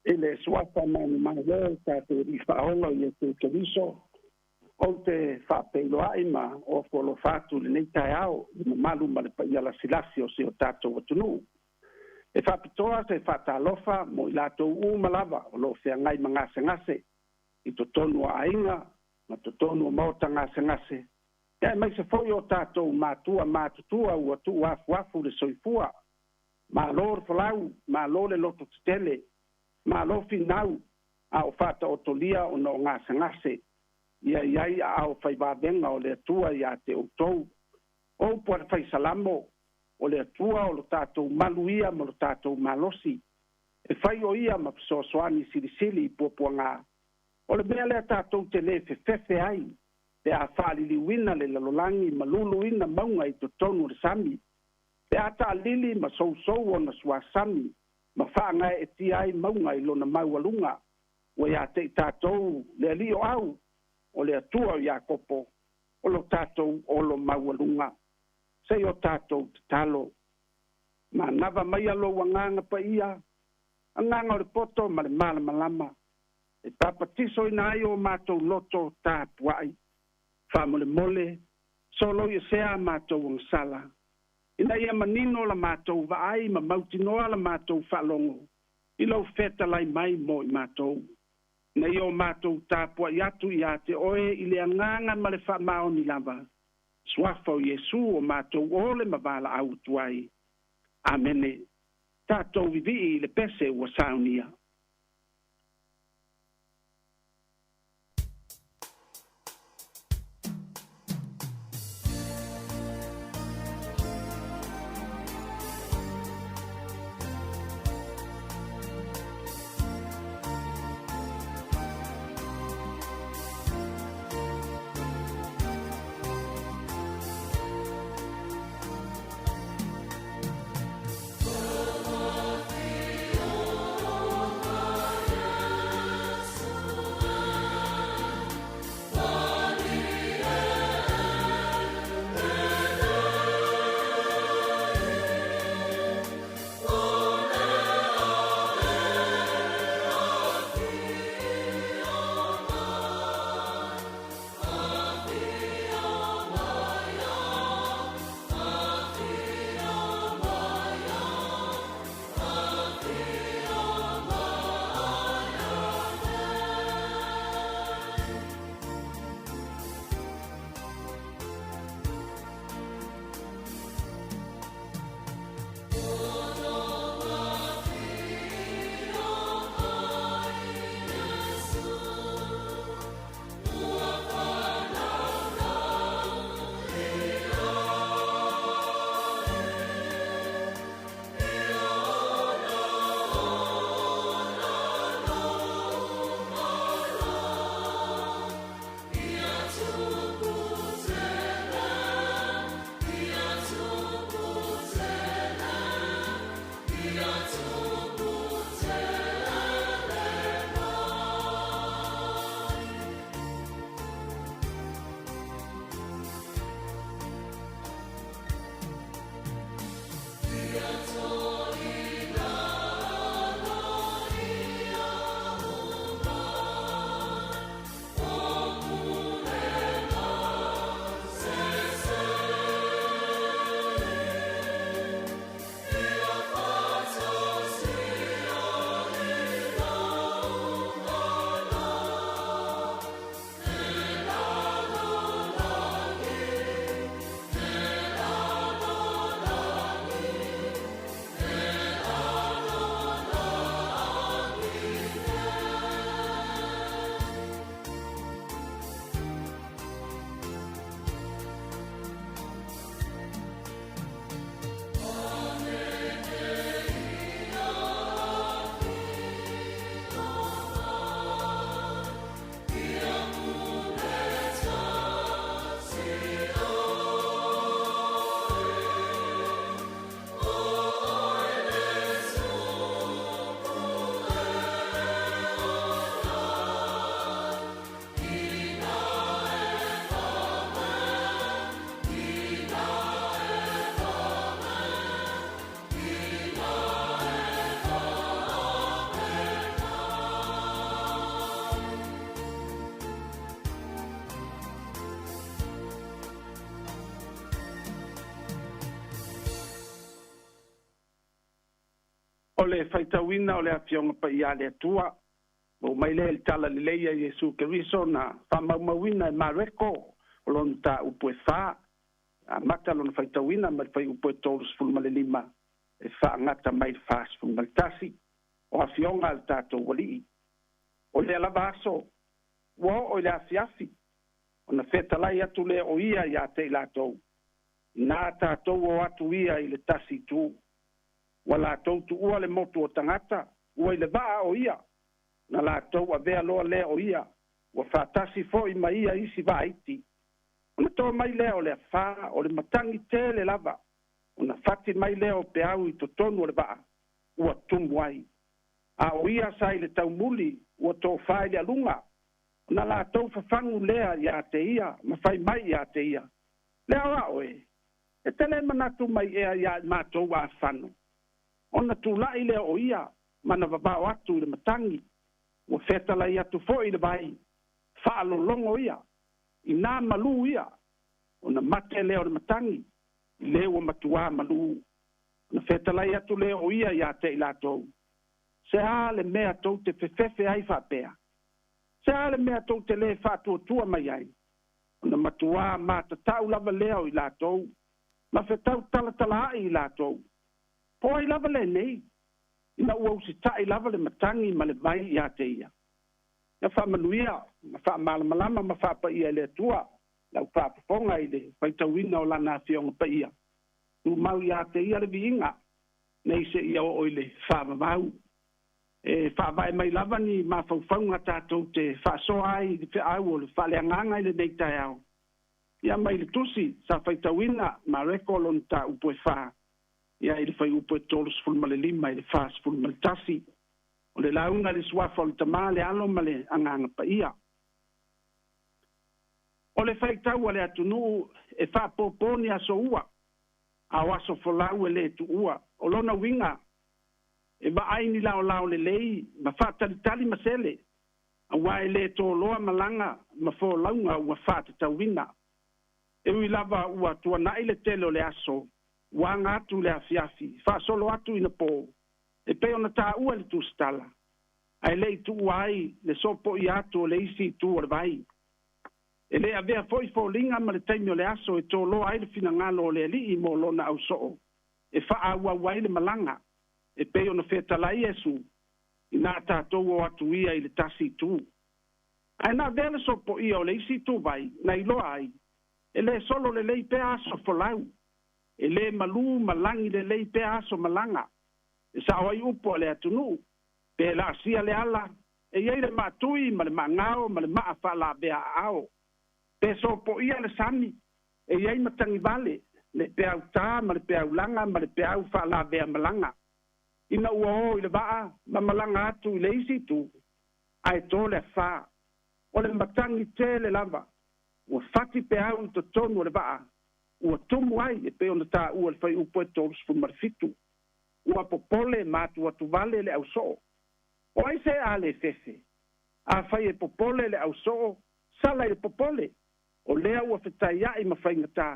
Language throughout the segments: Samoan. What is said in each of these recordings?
I le suafa manumalo o tatou Alii Faaola o Iesu Keriso, ou te faafeiloai ma ofo alofa atu i lenei taeao i le mamalu ma le paia lasilasi o si o tatou atunuu. E faapitoa se faatalofa mo i latou uma lava o lo o feagai ma gasegase i totonu o aiga ma totonu o maota gasegase, aemaise foi o tatou matua matutua ua tuuafuafu le soifua. Malo le folau, malo le loto tetele, malo finau a o faataotolia ona o gasegase. Ia i ai aao faivavega o le Atua ia te outou. O upu a le Faisalamo, o le Atua o lo tatou malu ia ma lo tatou malosi. E fai o ia ma fesoasoani silisili i puapuaga. O le mea lea tatou te le fefefe ai pe a faaliliuina le lalolagi ma luluina mauga i totonu o le sami, pe a taalili ma sousou ona suasami ma faagaeetia ai mauga i lona maualuga. Ua ia te i tatou le Alii o Au, o le Atua o Iakopo, o lo tatou olo maualuga. Se i o tatou tatalo. Manava maia lou agaga paia, agaga o le poto ma le malamalama, e papatisoina ai o matou loto tapuai. Faamolemole, soloiesea a matou agasala, ina ia manino la matou vaai ma mautinoa la matou faalogo i lou fetalai mai mo i matou. Ina ia o matou tapuai atu ia te oe i le agaga ma le faamaoni lava. Suafa o Iesu o matou ole ma valaau atu ai. Amene. Tatou vivii i le pese ua saunia. O le faitauina o le Afioga Paia a le Atua, ua mai lea i le Tala Lelei a Iesu Keriso na faamaumauina e Mareko o lona mataupu e 4, amata lona faitauina mai le fuaiupu e 35 e faagata mai le 41. O afioga a le tatou Alii. O lea lava aso ua oo i le afiafi, ona fetalai atu lea o ia ia te i latou, na tatou o atu ia i le tasi itu. Ua latou tuua le motu o tagata, ua i le vaa o ia, na latou avea loa lea o ia, ua faatasi foi ma ia isi vaaiti. Ona to mai lea o le afā, o le matagi tele lava, ona fati mai lea o peau i totonu o le vaa, ua tumu ai. A o ia sa i le taumuli, ua tofā i le aluga, ona latou fafagu lea ia te ia, ma fai mai ia te ia, Le aoao e, e te le manatu mai ea ia i matou afano. Ona tulai lea o ia, ma na vavao atu i le matagi, ua fetalai atu foi i le vai, faalologo ia, ina malū ia, ona mate lea o le matagi, i le ua matuā malū. Ona fetalai atu lea o ia ia te i latou, Se a le mea tou te fefefe ai faapea? Se a le mea tou te lē faatuatua mai ai? Ona matuā matatau lava lea o i latou, ma fetau talatalaai i latou. Po o ai lava lenei, ina ua usita'i lava le matagi ma le vai ia te ia? Ia faamanuia ma faamalamalama ma faapaia e le Atua lau faafofoga i le faitauina o Lana Afioga Paia. Tumau ia te Ia le viiga, nei seia oo i le faavavau. E faavae mai lava ni mafaufauga tatou te faasoa ai i le feau o le faaleagaga i lenei taeao. Ia mai le tusi sa faitauina Mareko lona mataupu e 4, ia i le fuaiupu e 35 i le 41. O le lauga i le suafa o le Tama, le Alo ma le Agaga Paia. O le faitau a le atunuu e faapopo ni aso ua, a o aso folau e le tuua. O lona uiga, e vaai ni laolao lelei ma faatalitali ma sele, auā e le toloa malaga ma folauga ua faatatauina. E ui lava ua tuanai le tele o le aso, ua aga atu le afiafi, faasolo atu ina po, e pei ona taua i le tusitala, ae le i tuua ai le sopoia atu o le isi itu o le vai. E le avea foi foliga ma le taimi o le aso e toloa ai le finagalo o le Alii mo lona ausoo, e faaauau ai le malaga, e pei ona fetalai Iesu, inā tatou o atu ia i le tasi itu. Ae na avea le sopoia o le isi ituvai na iloa ai, e le solo lelei pea aso folau, e le malū ma lagi lelei pea aso malaga, e sao ai upu a le atunuu, pe laasia le ala, e i ai le maatui ma le maagao ma le maa faalavea aao. Pe sopoia le sami, e i ai matagivale, le peau tā ma le peau laga ma le peau faalavea malaga. Ina ua o i le vaa ma malaga atu i le isi itu, ae to le afā. O le matagi tele lava, ua fati peau i totonu o le vaa, ua tumu ai e pei ona taua i le fuaiupu e 37. Ua popole ma atuatuvale le ausoo. O ai se a le fefe? Afai e popole le ausoo, sala i le popole, o lea ua fetaiai ma faigatā,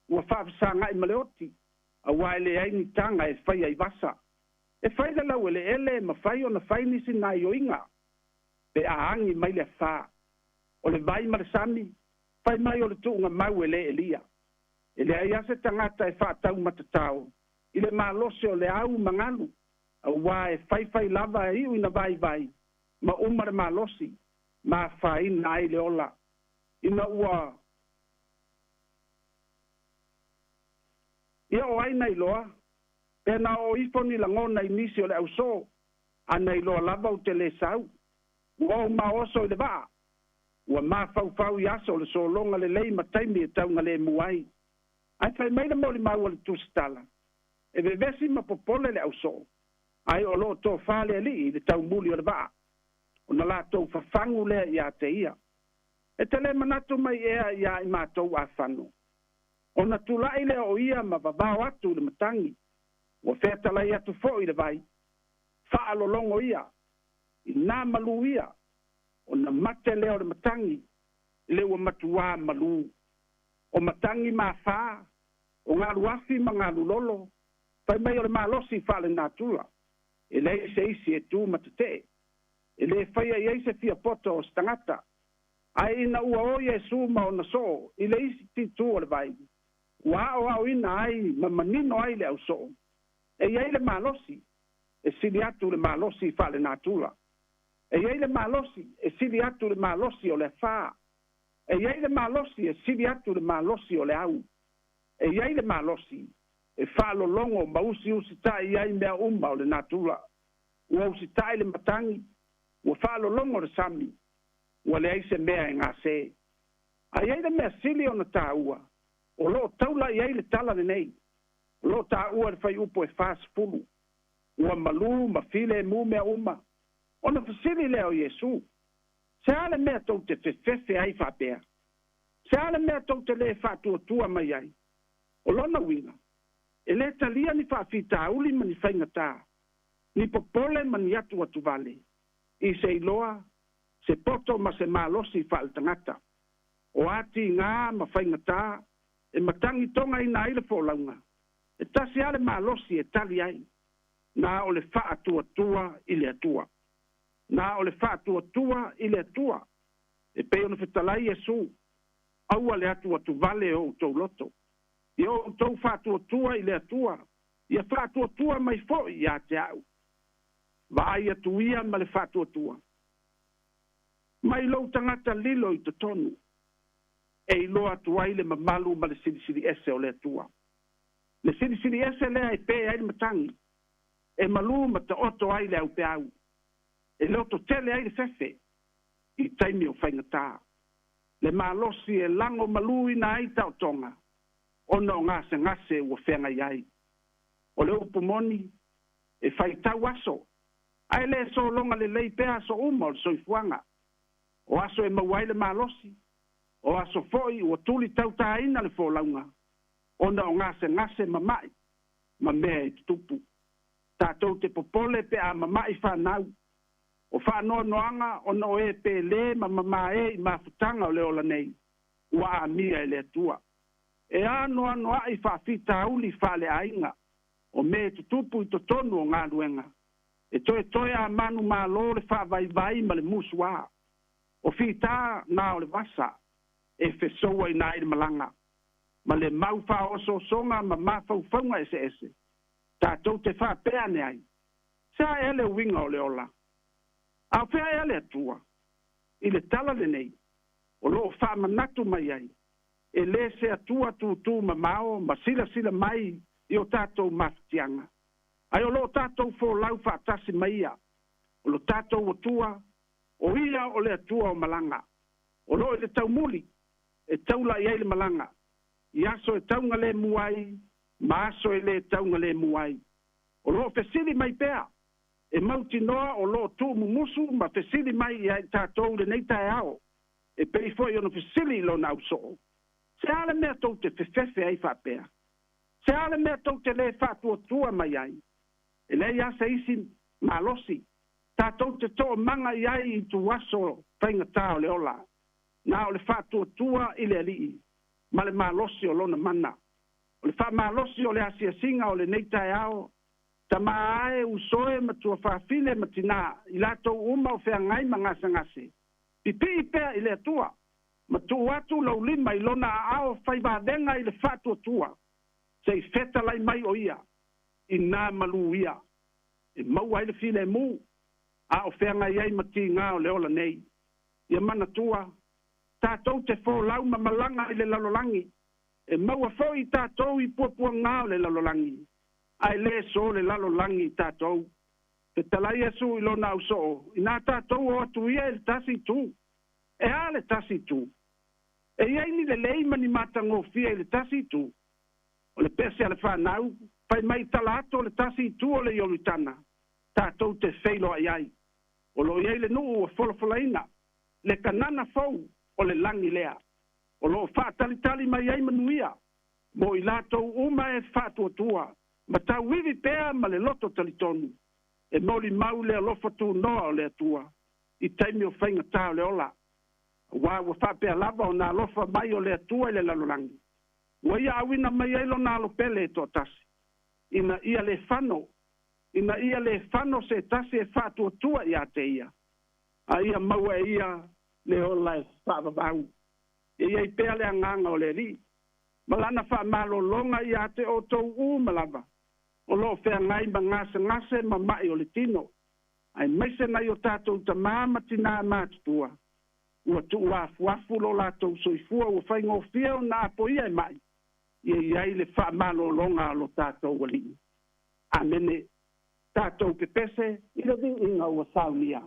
ua faafesagai ma le oti, auā e leai ni taga e faia i vasa. E fai le laueleele e mafai ona fai nisi gaoioiga pe a agi mai le afā. O le vai ma le sami, fai mai o le tuuga mau e le elia. E leai lava se tagata e faataumatatao i le malosi o le au ma galu, auā e faifai lava e iu ina vaivai ma uma le malosi ma afaina ai le ola. Ina ua Ia o ai na iloa? Pe na oo ifo ni lagona i nisi o le ausoo, a na iloa lava ou te le sau. Ua ou maoso i le vaa. Ua mafaufau i aso o le sologa lelei ma taimi e taugalemu ai. Ae fai mai le molimau a le tusitala, e vevesi ma popole le ausoo, ae o lo o tofa le Alii i le taumuli o le vaa, ona latou fafagu lea ia te ia. E te le manatu mai ea ia i matou afano? Ona tulai lea o ia ma vavao atu i le matagi, ua fetalai atu foi i le vai, faalologo ia, inā malū ia, ona mate lea o le matagi, i le ua matuā malū. O matagi ma afā, o galuafi ma galulolo, fai mai o le malosi faalenatura. E leai se isi e tu ma tetee. E lē faia i ai se fiapoto o se tagata. Ae ina ua o Iesu ma ona soo i le isi itu o le vai, ua aoaoina ai ma manino ai le ausoo. E i ai le malosi e sili atu le malosi faalenatura. E i ai le malosi e sili atu le malosi o le afā. E i ai le malosi e sili atu le malosi o le au. E i ai le malosi e faalologo ma usiusita'i ai mea uma o le natura. Ua usita'i le matagi, ua faalologo le sami, ua leai se mea e gase. Ae i ai le mea sili ona tāua, o loo taula i ai le tala lenei, o loo taua le fuaiupu e 40, ua malū ma filemu mea uma. Ona fesili lea o Iesu, se a le mea tou te fefefe ai faapea? Se a le mea tou te lē faatuatua mai ai? O lona uiga, e lē talia ni faafitauli ma ni faigatā, ni popole ma ni atuatuvale, i se iloa, se poto ma se malosi faaletagata. O a tigā ma faigatā e matagitogaina ai le folauga, e tasi lava le malosi e tali ai, na o le faatuatua i le Atua. Na o le faatuatua i le Atua. E pei ona fetalai Iesu, aua le atuatuvale o outou loto. Ia outou faatuatua i le Atua, ia faatuatua mai foi ia te a'u. Vaai atu ia ma le faatuatua. Mai lou tagata lilo i totonu, e iloa atu ai le mamalu ma le silisili ese o le Atua. Le silisili ese lea e pē ai le matagi, e malū ma taoto ai le aupeau, e loto tele ai le fefe i taimi o faigatā. Le malosi e lago malūina ai taotoga, ona o gasegase ua feagai ai. O le upu moni, e faitau aso, ae lē sologa lelei pea aso uma o le soifuaga. O aso e maua ai le malosi, o aso foi ua tuli tautāina le folauga, ona o gasegase mama'i ma mea e tutupu. Tatou te popole pe a mama'i fanau. O faanoanoaga ona o e pelē ma mamāē i mafutaga o le ola nei, ua amia e le Atua. E anoanoa'i faafitauli faaleaiga, o mea e tutupu i totonu o galuega. E toetoe a manumālō le faavaivai ma le musuā. O fitā na o le vasa e fesouaina ai le malaga, ma le mau faaosoosoga ma mafaufauga eseese. Tatou te faapea ane ai, se a ea le uiga o le ola? A o fea ea le Atua? I le tala lenei, o loo faamanatu mai ai, e lē se Atua tutū mamao ma silasila mai i o tatou mafatiaga. Ae o loo tatou folau faatasi mai ia. O lo tatou Atua, o ia o le Atua o malaga. O loo i le taumuli, e taula i ai le malaga. I aso e taugalemu ai, ma aso e lē taugalemu ai. O loo fesili mai pea, e mautinoa o loo tuumumusu ma fesili mai ia i tatou lenei taeao, e pei foi ona fesili i lona ausoo. Se a le mea tou te fefefe ai faapea? Se a le mea tou te lē faatuatua mai ai? E leai lava se isi malosi tatou te toomaga i ai i ituaso faigatā o le ola, na o le faatuatua i le Alii ma le malosi o lona mana. O le faamalosi o le asiasiga o lenei taeao, tamā ae, uso e, matua fafine ma tinā, i latou uma o feagai ma gasegase. Pipii pea i le Atua, ma tuu atu lou lima i lona aao faivavega i le faatuatua, se'i fetalai mai o ia, i nā malū ia, e maua ai le filemu, a o feagai ai ma tigā o le ola nei. Ia manatua, tatou te folau ma malaga i le lalolagi, e maua foi i tatou i puapuagā o le lalolagi, ae lē so le lalolagi i tatou. Fetalai Iesu i lona ausoo, inā tatou o atu ia i le tasi itu. E a le tasi itu? E i ai ni lelei ma ni matagofie i le tasi itu. O le pese a le fanau, fai mai tala atu o le tasi itu o le Ioritana, tatou te feiloai ai. O loo i ai le nuu ua folafolaina, le Kanana fou o le lagi lea. O loo faatalitali mai ai manuia, mo i latou uma e faatuatua, ma tauivi pea ma le loto talitonu. E molimau le alofa tunoa o le Atua, i taimi o faigatā o le ola. Auā ua faapea lava ona alofa mai o le Atua i le lalolagi. Ua ia auina mai ai lona alo pele e toatasi, ina ia le fano Ina ia le fano se tasi e faatuatua ia te ia. A ia maua e ia le ola e faavavau. E iai pea le agaga o le Alii. Ma lana faamalologa ia te outou uma lava. O loo feagai ma gasegase ma mai o le tino. Aemaise nai o tatou tamā ma tinā matutua. Ua tuuafuafu lo latou soifua ua faigofie ona apoia e mai. Ia i ai le faamalologa a lo tatou Alii. Amene. Tatou pepese i le viiga ua saunia.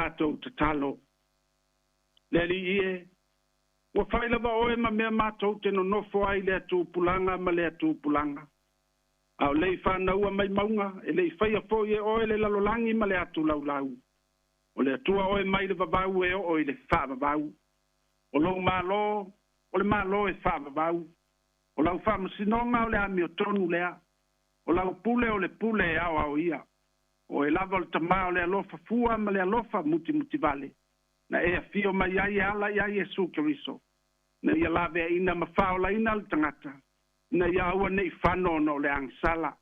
tatou tatalo. Le Alii e, ua fai lava oe ma mea matou te nonofo ai le tupulaga ma le tupulaga. A o le i fanaua mai mauga, e le i faia foi e oe le lalolagi ma le atu laulau. O le Atua oe mai le vavau e oo i le faavavau. O lou malo, o le malo e faavavau. O lau faamasinoga o le amiotonu lea. O lau pule o le pule e aoao ia. O e lava o le tamā o le alofa fua ma le alofa mutimutivale. Na e afio mai ai e ala ia Iesu Keriso. Na ia laveaina ma faaolaina le tagata. Ina ia aua nei fano ona o le agasala.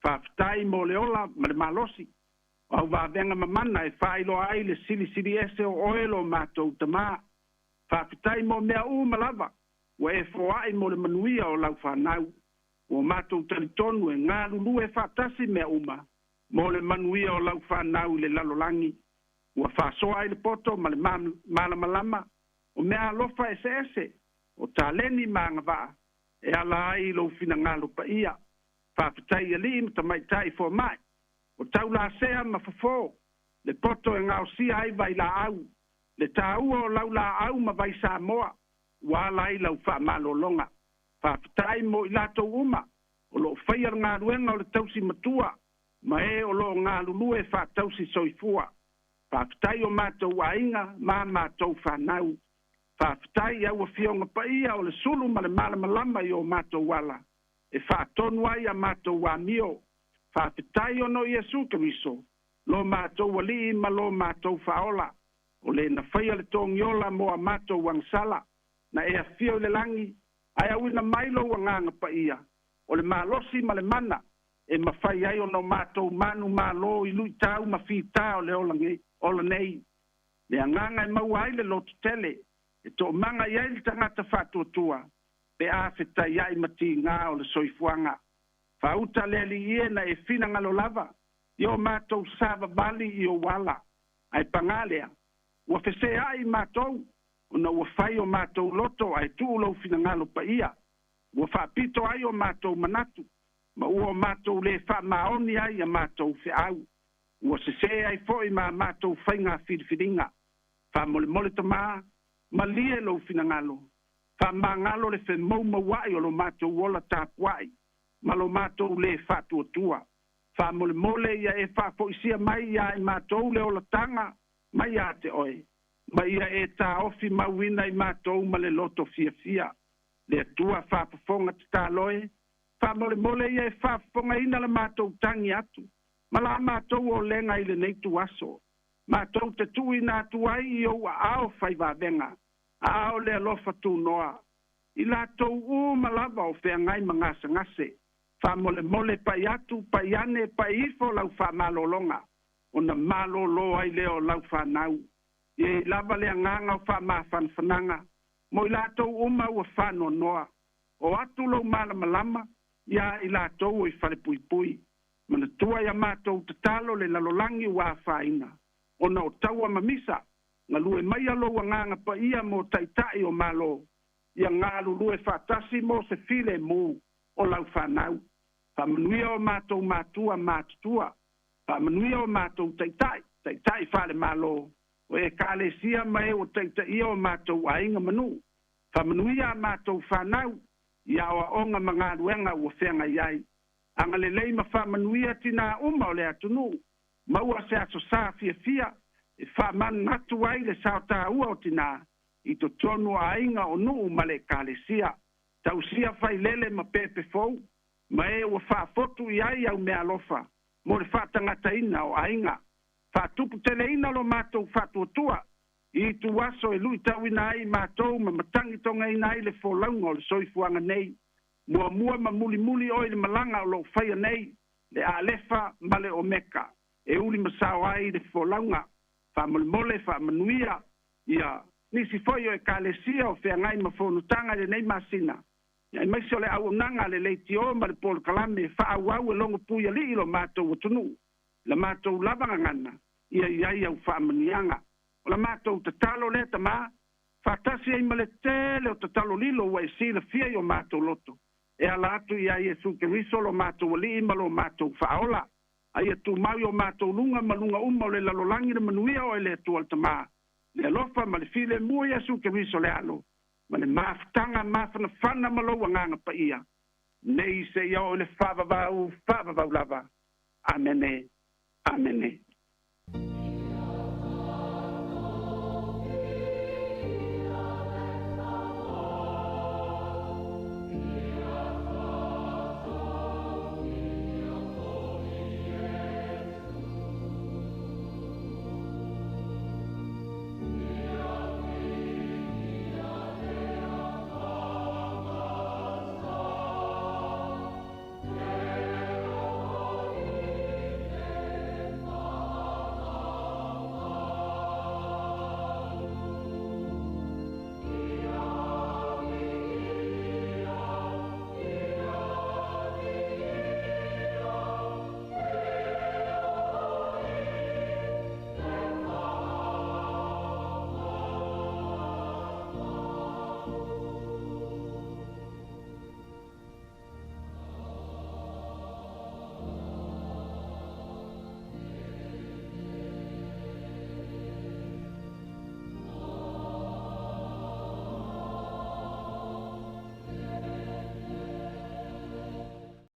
Faafetai mo le ola ma le malosi. O au vavega mamana e faailoa ai le silisili ese o oe lo matou tamā. Faafetai mo mea uma lava. Ua e foai mo le manuia o lau fanau. Ua matou talitonu e galulue faatasi mea uma. Mo le manuia o lau fanau i le lalolagi. Ua faasoa ai le poto ma le malamalama. O mea alofa eseese. O taleni ma agavaa. E ala ai lou finagalo paia. Faafetai i alii ma tamaitai fomai. O taulasea ma fofo. Le poto e gaosia ai vailaau. Le taua o lau laau ma vai Samoa. Ua ala ai lau faamalologa. Faafetai mo i latou uma. O loo faia le galuega o le tausi matua. Ma e o loo galulue faatausi soifua. Faafetai o matou aiga ma matou fanau. Faafetai au afioga paia o le sulu ma le malamalama i o matou ala. E faatonu ai a matou amio. Faafetai ona o Iesu Keriso. Lo matou alii ma lo matou faaola. O le na faia le togiola mo a matou agasala. Na e afio i le lagi. Ae auina mai lou agaga paia. O le malosi ma le mana. E mafai ai ona o matou manu malo i luitau ma fitā o le ola nei. Le agaga e maua ai le lototele. E toomaga i ai le tagata faatuatua. Pe a fetaiai ma tigā o le soifuaga. Faauta le Alii e na e finagalo lava. I o matou savavali i ou ala. Ae pagā lea. Ua feseai matou. Ona ua fai o matou loto ae tuu lou finagalo paia. Ua faapito ai o matou manatu. Ma ua o matou le faamaoni ai a matou feau. Ua sesē ai foi ma matou faiga filifiliga. Faamolemole tamā, malie lou finagalo. Faamagalo le femoumouai o lo matou ola tapuai. Ma lo matou le faatuatua. Faamolemole ia e faafoisia mai ia i matou le olataga mai ia te oe. Ma ia e taofi mauina i matou ma le loto fiafia. Le Atua faafofoga tatalo e. Faamolemole ia e faafofogaina le matou tagi atu. Ma la matou olega i lenei tuaso. Matou te tuuina atu ai i ou aao fai vavega. Aao le alofa tunoa. I latou uma lava o feagai ma gasegase. Faamolemole pai atu, pai ane, pai ifo lau faamalologa. Ona malōlō ai lea o lau fanau. Ia i lava le agaga o faamafanafanaga. Mo i latou uma ua faanoanoa. O atu lou malamalama, ia i latou o i falepuipui. Manatua ia matou tatalo le lalolagi ua afaina. Ona o taua ma misa, galue maia lou agaga paia mo taitai o malo. Ia galulue faatasi mo se filemu o lau fanau. Faamanuia o matou matua matutua. Faamanuia o matou taitai, taitai faale-malo. O ekalesia ma e ua taitaia o matou aiga ma nuu. Faamanuia a matou fanau i aoaoga ma galuega ua feagai ai. Agalelei ma faamanuia tinā uma o le atunuu. Maua se aso sa fiafia e faamanatu ai le saotaua o tinā i totonu o aiga o nuu ma le ekalesia. Tausia failele ma pepe fou. Ma e ua faafotu i ai au meaalofa mo le faatagataina o aiga. Faatuputeleina lo matou faatuatua. I ituaso e luitauina ai matou ma matagitogaina ai le folauga o le soifuaga nei. Muamua ma mulimuli oe i le malaga o loo faia nei. Le Alefa ma le Omeka. E uli masao ai le folauga. Faamolemole faamanuia. Ia nisi foi o ekalesia o feagai ma fonotaga i lenei masina. Aemaise o le auaunaga a le leitio ma le polokalame e faaauau e logo puialii lo matou atunuu. La matou lava gagana, ia i ai au faamanuiaga. O la matou tatalo lea tamā, faatasi ai ma le tele o tatalo lilo ua e silafia i o matou loto. E ala atu ia Iesu Keriso lo matou alii ma lo matou faaola. A ia tumau i o matou luga ma luga uma o le lalolagi le manuia o e le Atua le Tamā, le alofa ma le filemu o Iesu Keriso le Alo, ma le mafutaga mafanafana ma lou Agaga Paia, nei seia oo i le faavavau faavavau lava. Amene. Amene.